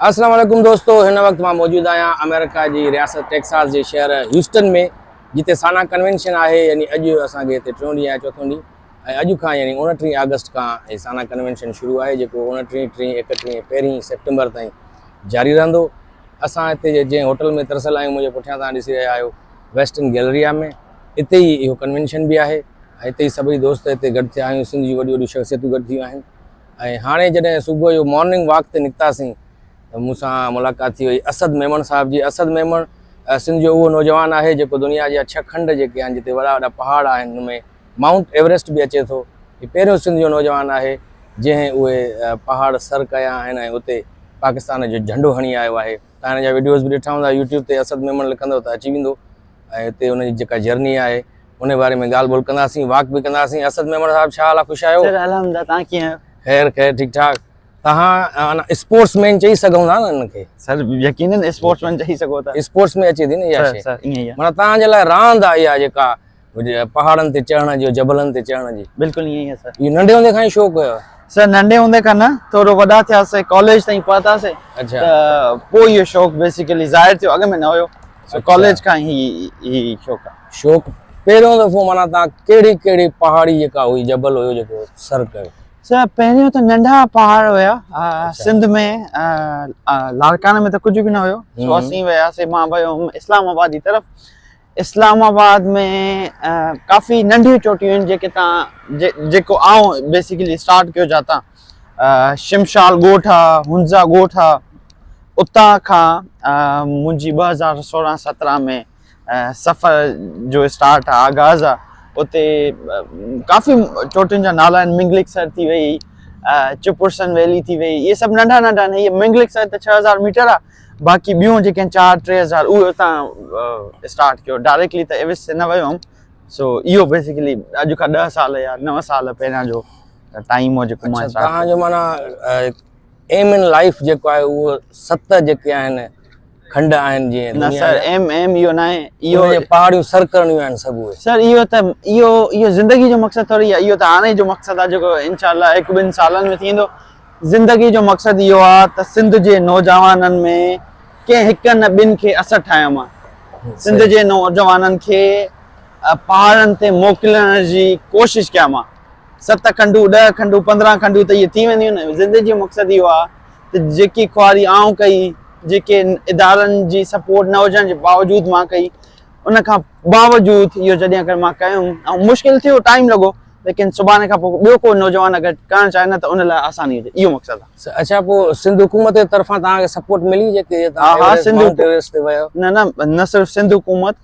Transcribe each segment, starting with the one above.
السلام عليڪم دوستو هن وقت مان موجود آهيان آمريڪا جي رياست ٽيڪساس جي شهر هيوسٽن ۾ جتي سانا ڪنوينشن آهي يعني اڄ اسان کي هتي ٽيون ڏينهن آهي چوٿون ڏينهن ۽ اڄ کان يعني 29 آگسٽ کان هي سانا ڪنوينشن شروع آهي جيڪو 29 ٽين 31 پهرين سيپٽمبر تائين جاري رهندو اسان هتي جنهن هوٽل ۾ ترسيل آهيون منهنجي پٺيان توهان ڏسي رهيا آهيو ويسٽن گيلريا ۾ اتي ئي اهو ڪنوينشن به آهي ۽ اتي ئي سڀئي دوست هتي گڏ ٿيا آهيون سنڌ جون وڏيون وڏيون شخصيتون گڏ ٿيون آهن ۽ هاڻي جڏهن صبح جو مارننگ واڪ تي نڪتاسين ته مون سان ملاقات ٿي وئي اسد ميمڻ صاحب جي. اسد ميمڻ سنڌ جو اهو نوجوان آهي جيڪو دنيا جا ڇهه کنڊ جيڪي آهن جتي وڏا وڏا پهاڙ آهن ان ۾ مائونٽ ايوريسٽ به اچي ٿو. هي پهريون سنڌ جو نوجوان آهي جنهن اهي پهاڙ سر ڪيا آهن ۽ اتي پاڪستان جو جهنڊو هڻي آيو آهي. توهان هن جا وڊيوز به ڏٺا هوندا يوٽيوب تي اسد ميمڻ لکندو ته اچي ويندو ۽ اتي ان جي جيڪا جرني آهي ان باري ۾ ڳالهه ٻولهه ڪنداسين واڪ به ڪنداسين اسد ميمڻ صاحب ڇا حال آهي خوش آهيو؟ سر الحمدلله توهان ڪيئن آهيو؟ خير خير ٺيڪ ٺاڪ توهان اسپورٽس مين چئي سگهون ٿا نه ان کي؟ سر يقينن اسپورٽس مين چئي سگهو ٿا. اسپورٽس ۾ اچي ٿي نه اها شي سر ائين ئي آهي. معنيٰ توهان جي لاء راند آهي اها جيڪا پهاڙن تي چڙهڻ جو جبلن تي چڙهڻ جي. بلڪل ائين ئي آهي سر. اهو ننڍي هوندي کان ئي شوق هيو؟ سر ننڍي هوندي کان نه ٿورو وڏا ٿياسي ڪاليج تائين پهتاسي اڇا ته پوء اهو شوق بيسيڪلي ظاهر ٿيو اڳ ۾ نه هيو سو ڪاليج کان ئي هي شوق آهي. شوق پهريون دفعو معنيٰ توهان ڪهڙي ڪهڙي پهاڙي جيڪا هئي جبل هيو جيڪو سر ڪيو؟ سر پهريون ته ننڍا پهاڙ هيا سنڌ ۾ لاڙڪاڻي ۾ ته ڪجهه به نه هيو سو اسين وياسي مان ويو هيم اسلام آباد جي طرف اسلام آباد ۾ ڪافي ننڍيون چوٽيون آهن جيڪي تان جيڪو آئون بيسيڪلي اسٽارٽ ڪيو جاتان شمشال ڳوٺ آ هنزا ڳوٺ آ اتان کان منهنجي 2016 17 ۾ سفر جو اسٽارٽ آ آغاز آ اتي ڪافي چوٽين جا نالا آهن منگلڪ سر ٿي وئي چپرسن ويلي ٿي وئي اهي سڀ ننڍا ننڍا آهن هي منگلڪ سر ته 6000 ميٽر آ باقي ٻيون جيڪي آهن چار 3000 اهي اتان اسٽارٽ ڪيو ڊائريڪٽلي ته ايورسٽ تي نه ويو هئم سو اهو بيسيڪلي اڄ کان 10 سال يا 9 سال پهريان جو ٽائيم هو جيڪو مان اچها تهان جو معنيٰ ايم ان لائف جيڪو آهي اهو ست جيڪي آهن کنڊ آهن جيئن نه سر ايم ايم اهو ناهي اهو پهاڙيون سر ڪرڻيون آهن سڀ اهي سر اهو ته اهو اهو زندگي جو مقصد ٿوري آهي اهو ته هاڻي جو مقصد آهي جيڪو انشاء الله هڪ ٻن سالن ۾ ٿيندو زندگي جو مقصد اهو آهي ته سنڌ جي نوجوانن ۾ ڪنهن هڪ نه ٻن کي اثر ٺاهيان مان سنڌ جي نوجوانن کي پهاڙن تي موڪلڻ جي ڪوشش ڪيان مان ست کنڊون ڏهه کنڊون 15 کنڊون ته اهي ٿي وينديون نه زندگي جو مقصد اهو آهي ته جيڪي خواري آئون ڪئي جيڪي ادارن جي سپورٽ نه هجڻ جي باوجود مان ڪئي ان کان باوجود اهو جڏهن اگر مان ڪيم ۽ مشڪل ٿيو ٽائيم لڳو ليڪن سڀاڻي کان پوء ٻيو ڪو نوجوان اگر ڪرڻ چاهي نه ته ان لاء آساني هجي اهو مقصد آهي. اڇا پوء سنڌ حڪومت جي طرفان توهان کي سپورٽ ملي جيڪي توهان ها سنڌ مائونٽ ايورسٽ تي ويا نه نه نه صرف سنڌ حڪومت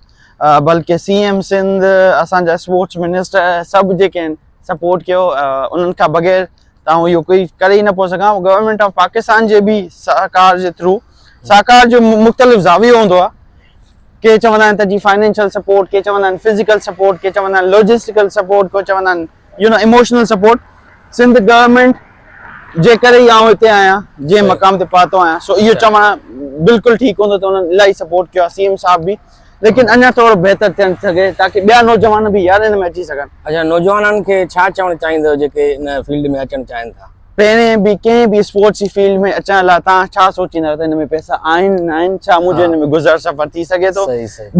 بلڪه سي ايم سنڌ اسان جا اسپورٽس منسٽر سڀ جيڪي آهن سپورٽ ڪيو انهن کان بغير ته آئون اهو ڪوئي ڪري ئي نه پيو سگهان گورنمينٽ آف پاڪستان جي به سهڪار جي ٿرو سهڪار جو مختلف زاويو هوندو آهي ڪي چوندا آهن ته جي فائنينشل سپورٽ ڪي چوندا آهن فزيڪل سپورٽ ڪي چوندا آهن لاجسٽيڪل سپورٽ ڪو چوندا آهن you know emotional support Sindh government جي ڪري ئي آئون هتي آهيان جنهن مقام تي پهتو آهيان سو اهو چوڻ بلڪل ٺيڪ هوندو ته انهن الاهي سپورٽ ڪيو آهي سي ايم صاحب به ليڪن اڃا ٿورو بهتر ٿيڻ سگهي تاڪه ٻيا نوجوان به يار ان ۾ اچي سگهن. اڇا نوجوانن کي ڇا چوڻ چاهيندؤ جيڪي ان فيلڊ ۾ اچڻ چاهين ٿا؟ پهرين به ڪنهن به اسپورٽس جي فيلڊ ۾ اچڻ لاء توهان ڇا سوچيندا آهيو ته ان ۾ پئسا آهن نه آهن ڇا منهنجو ان ۾ گذر سفر ٿي سگهي ٿو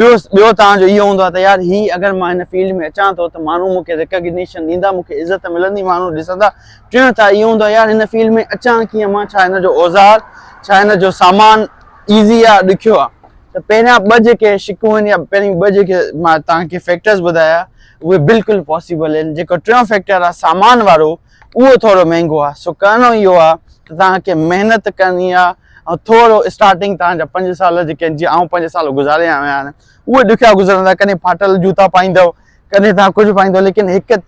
ٻيو ٻيو توهان جو اهو هوندو آهي ته يار هي اگر مان هن فيلڊ ۾ اچان ٿو ته ماڻهو مون کي ريڪگنيشن ڏيندا مون کي عزت ملندي ماڻهو ڏسندا ٽيون ته اهو هوندو آهي يار هن فيلڊ ۾ اچان ڪيئن مان ڇا هن جو اوزار ڇا هن جو سامان ايزي آهي ڏکيو آهي ته پهريان ٻه جيڪي شڪون آهن يا پهرين ٻه جيڪي مان توهان کي فيڪٽرز ٻڌايا اهي بلڪل پاسيبل آهن جيڪو ٽيون فيڪٽر آهي سامان وارو اهو ٿورو مهنگو آهي سو ڪرڻو اهو آهي ته توهان کي محنت ڪرڻي آهي ۽ ٿورو اسٽارٽنگ توهان جا پنج سال جيڪي جيئن آئون پنج سال گذاري آيو آهيان اهي ڏکيا گذرندا ڪڏهن ڦاٽل جوتا پائيندو ڪڏهن توهان ڪجهه پائيندو ليڪن هڪ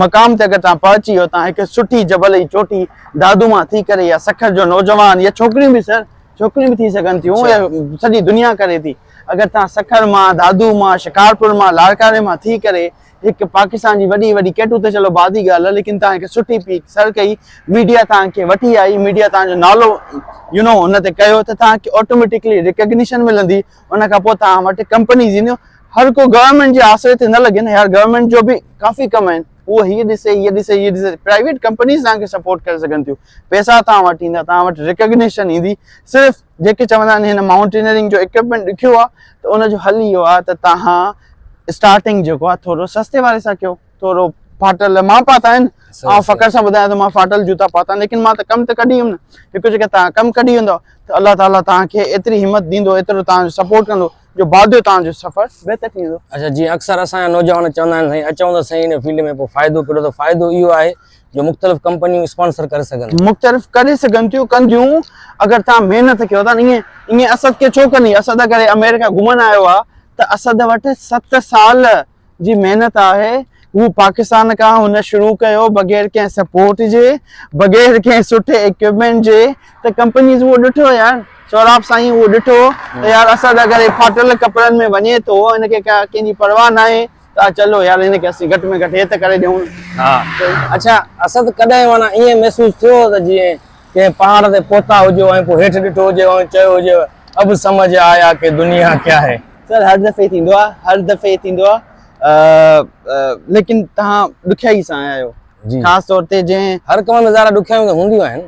مقام تي اگر توهان پهچي ويو توهان هڪ سٺي جبل جي چوٽي دادو مان ٿي ڪري يا سکر جو نوجوان يا ڇوڪريون به سر ڇوڪريون به ٿي سگهن ٿيون يا سڄي دنيا ڪري ٿي اگر توهان سکر مان دادو مان شڪارپور مان لاڙڪاڻي مان ٿي ڪري هڪ پاڪستان جي وڏي وڏي ڪيٽو ته چلو بعد جي ڳالهه آهي ليڪن توهان هڪ سٺي پيڪ سر ڪئي ميڊيا توهان کي وٺي آئي ميڊيا توهان جو نالو يو نو ان تي ڪيو ته توهان کي آٽوميٽڪلي ريڪگنيشن ملندي ان کان پوء توهان وٽ ڪمپنيز اينديون هر ڪو گورنمينٽ جي آسري تي نه لڳي نه يار گورنمينٽ جو به ڪافي ڪم آهن. هو هيء ڏسي هيء ڏسي هيء ڏسي پرائيويٽ ڪمپنيز توهان کي سپورٽ ڪري سگهن ٿيون پئسا توهان وٽ ايندا توهان وٽ ريڪگنيشن ايندي صرف جيڪي چوندا آهن هن مائونٽينرنگ جو اڪوپمينٽ ڏکيو آهي ته ان جو حل اهو آهي ته توهان اسٽارٽنگ جيڪو آهي ٿورو سستي واري سان ڪيو ٿورو ڦاٽل مان پاتا آهن آئون فخر سان ٻڌايان ٿو مان ڦاٽل جوتا پاتا آهن ليڪن مان ته ڪم ته ڪڍي ويم نه هڪ جيڪا توهان ڪم ڪڍي ويندو ته الله تعالي توهان کي ايتري همت ڏيندو ايترو توهان جو سپورٽ ڪندو جو بعد جو توهان جو سفر بهتر ٿي ويندو. اڇا جيئن اڪثر اسان جا نوجوان چوندا آهن سائين اچون ته سهي ان فيلڊ ۾ پوء فائدو ڪهڙو ته فائدو اهو آهي جو مختلف ڪمپنيون اسپانسر ڪري سگهن ٿيون. مختلف ڪري سگهن ٿيون ڪنديون اگر توهان محنت ڪيو ٿا ائين ائين اسد کي ڇو ڪندي اسد اگر آمريڪا گهمڻ آيو آهي ته اسد وٽ 7 سال جي محنت آهي هو پاڪستان کان هن شروع ڪيو بغير ڪنهن سپورٽ جي بغير ڪنهن سٺي اڪوپمينٽ جي ته ڪمپنيز اهو ڏٺو يار سهراب سائين اهو ڏٺو ته يار اسد اگر هي ڦاٽل ڪپڙن ۾ وڃي ٿو هن کي ڪا ڪنهن جي پرواهه ناهي ته چلو يار هن کي اسين گهٽ ۾ گهٽ هي ته ڪري ڏيون ها اڇا اسد ڪڏهن معنيٰ ائين محسوس ٿيو ته جيئن ڪنهن پهاڙ تي پهتا هجو ۽ پوء هيٺ ڏٺو هجيو ۽ چيو هجيو اب سمجهه آيا ڪي دنيا ڪيا هي. سر هر دفعي ٿيندو آ هر دفعي ٿيندو آ ليڪن تهان ڏکيائي سان آيا آهيو جي خاص طور تي جنهن هر ڪم ۾ ذرا ڏکيائيون ته هونديون آهن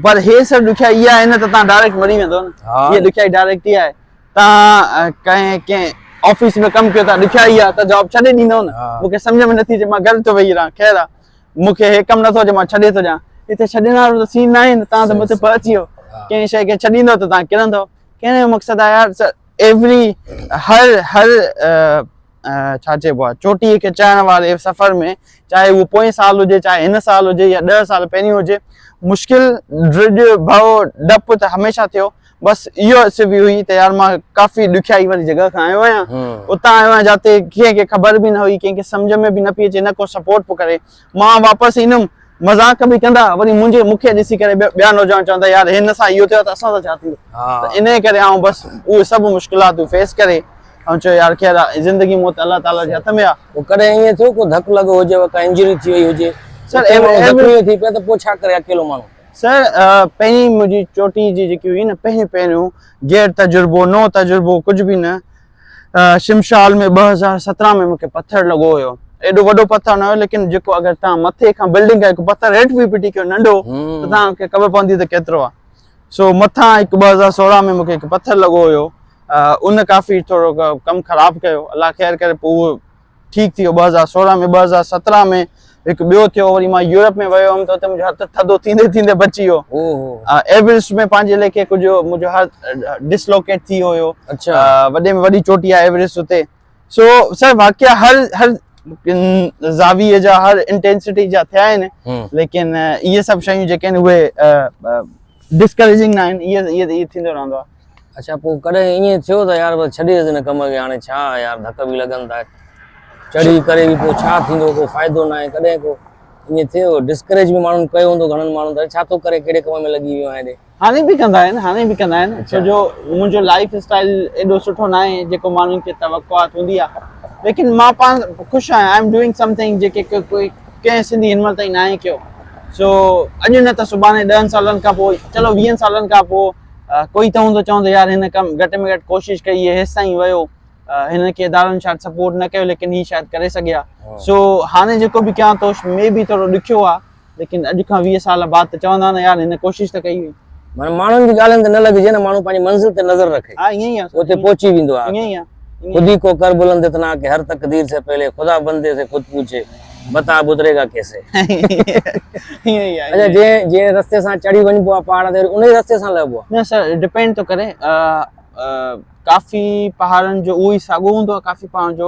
پر هي سر ڏکيائي اها آهي نه ته تهان ڊائريڪٽ مري ويندو نه هي ڏکيائي ڊائريڪٽ ئي آهي تهان ڪنهن ڪنهن آفيس ۾ ڪم ڪيو ٿا ڏکيائي آ ته جاب ڇڏي ڏيندو نه مونکي سمجهه ۾ نٿي اچي مان گهر ٿو ويهي رهان خير آ مون کي هي ڪم نٿو اچي مان ڇڏي ٿو ڏيان هتي ڇڏڻ وارو ته سين ناهي نه تان ته مٿي پهچي ويو ڪنهن شيء کي ڇڏيندو ته تان ڪرندو ڪنهن جو مقصد آهي يار ايوري هر هر ڇا چئبو آهي چوٽي کي چڙهڻ واري سفر ۾ چاهي اهو پوئين سال هجي چاهي هن سال هجي يا ڏهه سال پهرين هجي مشڪل ڊڄ ڀؤ ڊپ ته هميشه ٿيو بس اهو صرف اهو هئي ته يار مان ڪافي ڏکيائي واري جڳهه کان آيو آهيان اتان آيو آهيان جاتي ڪنهن کي خبر به نه هئي ڪنهن کي سمجهه ۾ به نه پئي اچي نه ڪو سپورٽ پيو ڪري مان واپس ايندم مذاق به ڪندا وري منهنجي مون کي ڏسي ڪري ٻيا نوجوان چوندا يار هن سان اهو ٿيو ته اسان سان ڇا ٿيندو ته انهي ڪري آئون بس اهي سڀ مشڪلاتون فيس ڪري آئون چيو يار خير آ زندگي موت الله تعالي جي هٿ ۾ آ. پوء ڪڏهن ائين ٿيو ڪو ڌڪ لڳو هجيو ڪا انجري ٿي وئي هجي سر زخمي ٿي پيا ته پوء ڇا ڪري اڪيلو ماڻهو. سر پهرين منهنجي چوٽي جي جيڪي هئي نه پهريون پهريون غير تجربو نو تجربو ڪجهه به نه شمشال ۾ 2017 ۾ مونکي پٿر لڳو هيو ايڏو وڏو پٿر نه هيو ليڪن جيڪو اگر تان مٿي کان بلڊنگ کان هڪ پٿر هيٺ به پٽي ڪيو ننڍو ته تان کي خبر پوندي ته ڪيترو آ سو مٿان هڪ 2016 ۾ مونکي هڪ پٿر لڳو هيو ان ڪافي ٿورو ڪم خراب ڪيو الله خير ڪري پوء اهو ٺيڪ ٿي ويو 2016 ۾ 2017 ۾ هڪ ٻيو ٿيو وري مان يورپ ۾ ويو هيم ته اتي منهنجو هٿ ٿڌو ٿيندي ٿيندي بچي ويو ايورسٽ ۾ پنهنجي ليکي ڪجهه منهنجو هٿ ڊسلوڪيٽ ٿي ويو هيو اڇا وڏي ۾ وڏي چوٽي آهي ايورسٽ اتي سو سر واقعا هر هر زاويي جا هر انٽينسٽي جا ٿيا آهن ليڪن اهي سڀ شيون جيڪي آهن اهي ڊسڪريجنگ نه آهن اهي اهي ٿيندو رهندو آهي اڇا پوء ڪڏهن ائين ٿيو ته يار بس ڇڏي ڏس هن ڪم کي هاڻي ڇا يار ڌڪ به لڳن ٿا چڙهي ڪري به پوء ڇا ٿيندو ڪو فائدو ناهي ڪڏهن ڪو ائين ٿيو ڊسڪريج به ماڻهن ڪيو هوندو گهڻن ماڻهن ته ڇا ٿو ڪري ڪهڙي ڪم ۾ لڳي ويو آهين هيڏي. هاڻي به ڪندا آهن هاڻي به ڪندا آهن ڇو جو منهنجو لائف اسٽائل ايڏو سٺو ناهي جيڪو ماڻهن کي توقعات هوندي آهي ليڪن مان پاڻ خوش آهيان I am doing something جيڪي ڪوئي ڪنهن سنڌي هن مهل تائين ناهي ڪيو سو اڄ نه ته سڀاڻي ڏهن سالن کان پوء چلو ويهن سالن کان پوء ڪوئي ته هوندو چوندو يار هن ڪم گهٽ ۾ گهٽ ڪوشش ڪئي هي هيستائين ويو هن کي ادارن شايد سپورٽ نه ڪيو ليڪن هي شايد ڪري سگهي ها سو هاڻي جيڪو به ڪيان ٿو مي بي ٿورو ڏکيو آ ليڪن اڄ کان 20 سال بعد ته چوندا نه يار هن ڪوشش ته ڪئي هئي. معنيٰ ماڻهن جي ڳالهين تي نه لڳجي نه ماڻهو پنهنجي منزل تي نظر رکي ها ائين ئي آ اتي پهچي ويندو آ ائين ئي آ خود هي ڪو ڪر بلند اتنا ڪي هر تقدير سي پهلي خدا بندي سي خود پوڇي بتا اب اتري گا ڪيسي. اڇا جنهن جنهن رستي سان چڙهي وڃبو آ پهاڙ تي وري انهي رستي سان لهبو آ. نه سر ڊپينڊ ٿو ڪري ڪافي پهاڙن جو اهو ئي ساڳو هوندو آ ڪافي پهاڙن جو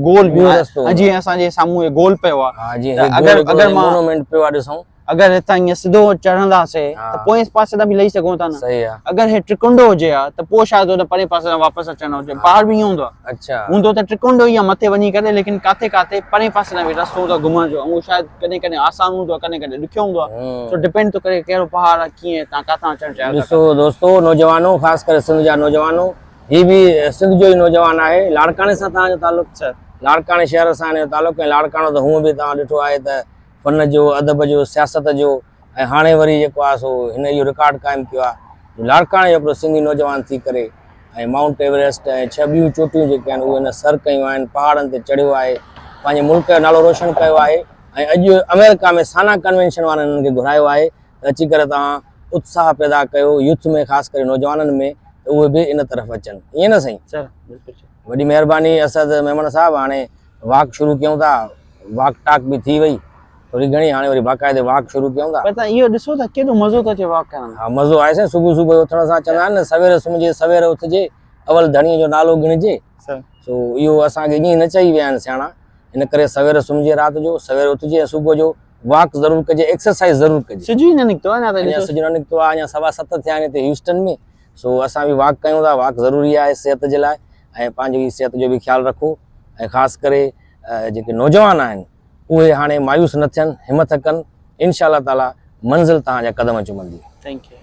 گول ٻيو رستو آ جيئن اسان جي سامهون هي گول پيو آ ها جيئن هي گول اگر مان مونومينٽ پيو آ ڏسون اگر هتان ائين سڌو چڙهنداسي ته پوئين پاسي تان به لهي سگهون ٿا نه صحيح آ اگر هي ٽرڪنڊو هجي ها ته پوء شايد هن پرين پاسي تان واپس اچڻو هجي پهاڙ به ائين هوندو آ اڇا هوندو ته ٽرڪنڊو ئي آ مٿي وڃي ڪري ليڪن ڪاٿي ڪاٿي پرين پاسي تان به رستو هوندو آ گهمڻ جو اهو شايد ڪڏهن ڪڏهن آسان هوندو آ ڪڏهن ڪڏهن ڏکيو هوندو آ سو ڊپينڊ ٿو ڪري ڪهڙو پهاڙ آ ڪيئن تان ڪاٿان اچڻ چاهيو ٿا ڏسو دوستو نوجوانو خاص ڪري سنڌ جا نوجوانو هي به سنڌ جو ئي نوجوان آهي لاڙڪاڻي سان توهان جو تعلق سر لاڙڪاڻي شهر سان هن جو تعلق ۽ لاڙڪاڻو ته هونء به توهان ڏٺو آهي ته فن جو، ادب جو، سياست جو ۽ هاڻي وري جيڪو آهي سو هن اهو رڪارڊ قائم ڪيو آهي جو لاڙڪاڻي جو هڪڙو سنڌي نوجوان ٿي ڪري ۽ مائونٽ ايوريسٽ ۽ ڇهه ٻيون چوٽيون جيڪي آهن اهي هن سر ڪيون آهن، پهاڙن تي چڙهيو آهي، پنهنجي ملڪ جو نالو روشن ڪيو آهي. ۽ اڄ آمريڪا ۾ سانا ڪنوينشن وارن انهن کي گهرايو آهي ته اچي ڪري توهان اتساهه پيدا ڪيو يوٿ ۾ خاص ڪري نوجوانن ۾ ته اهي به ان طرف اچن ائين نه سائين؟ سر بلڪل سر. وڏي مهرباني اسد ميمڻ صاحب هاڻي واڪ شروع ڪيون ٿا واڪ ٽاڪ به ٿي وئي ٿوري گهڻي هاڻي وري باقاعدي واڪ شروع ڪيون ٿا. پر توهان اهو ڏسو ته ڪيڏو مزو ٿو اچي واڪ ڪرڻ ۾. ها مزو آهي سائين صبح صبح اٿڻ سان چوندا آهن نه سوير سمهجي سوير اٿجي اول ڌڻيء جو نالو ڳڻجي سر. سو اهو اسان کي ائين ئي نه چئي ويا آهن سياڻا ان ڪري سوير سمهجي رات جو سوير اٿجي ۽ صبح جو واڪ ضرور ڪجي ايڪسرسائيز ضرور ڪجي. سج ئي نه نڪتو آهي اڃا تائين اڃا ڏسو. سج نه نڪتو آهي اڃا 7:15 ٿيا آهن هتي هيوسٽن ۾ سو اسان به واڪ ڪيون ٿا واڪ ضروري آهي صحت جي لاء ۽ پنهنجي صحت جو به خيال رکو ۽ خاص ڪري جيڪي نوجوان آهن اهي هاڻي مايوس نه ٿين همٿ ڪن انشاء الله تعالي منزل توهان جا قدم چمندي. Thank you.